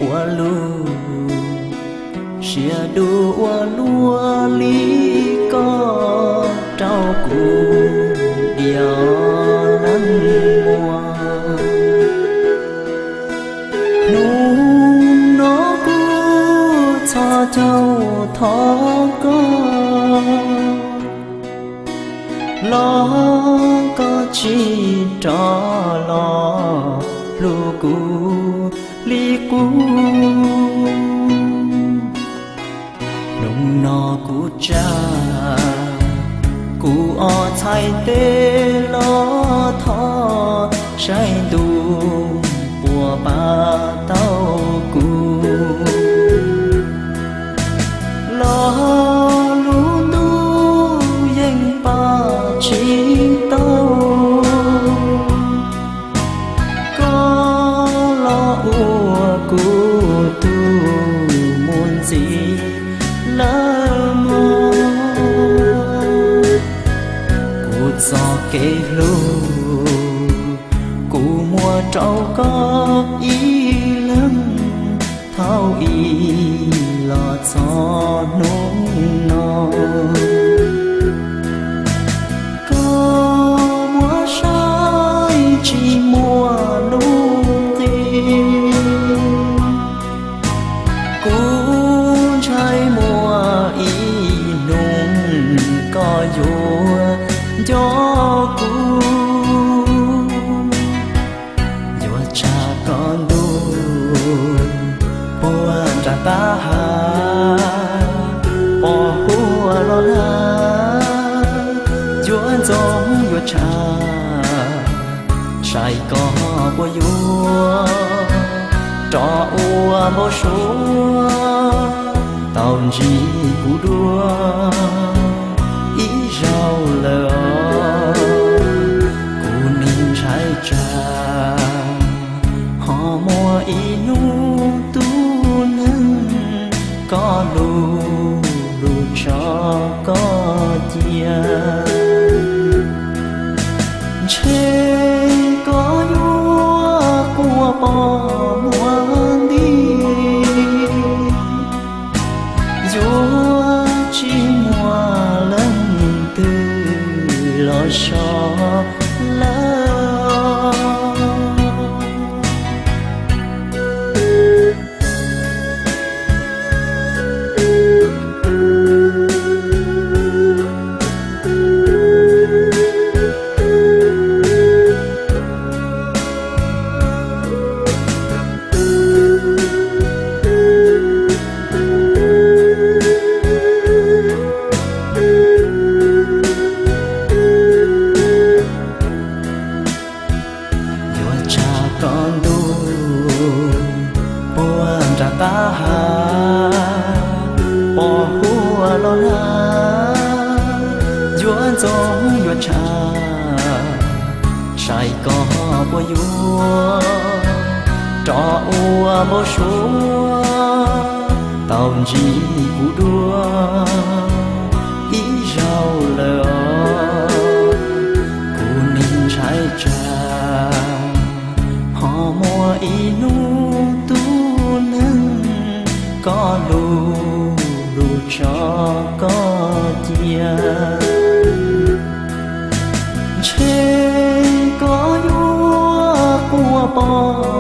ua lub siab dub ua luaj li koj rau kuv diam leej muam. Hnub no kuv txhos caug thov koj, los koj tsis rov los hlub kuv li qub. Hnub no kuv tsa kuv ob txhais tes los thov saib ntuj puas pab tau kuv. Los lub ntuj yeej pab tsis tau, koj los ua kuv tus muam ntxiv lawm mog. Kuv txoj kev hlub kuv muab rau koj ib leeg thaum ub los txog hnub no. Koj muab saib tsis muaj lub nqi, kuv ntshai muaj ib hnub koj yuav nco kuv. Yuav tsa koj ntuj puag nram tav hav pos huaj los lawm, yuav ntxoov yuav tshaj saib koj puas yuav rov ua npau suav tau ntsib kuv dua ib zaug lawm. Kuv neeg ntshai tsam ho muaj ib hnub tus neeg koj lub lub tso koj cia, ntshe koj yuav quaj pom muag nti, yuav tsis muaj leej twg los so lawm. Yuav tsa koj ntuj puag nram tav hav pos huaj los lawm, yuav ntxoov yuav tshaj saib koj puas yuav rov ua npau suav tau ntsib kuv dua ib zaug lawm. Kuv neeg ntshai tsam ho muaj ib hnub tus neeg koj lub lub tso koj cia, ntshe koj yuav quaj pom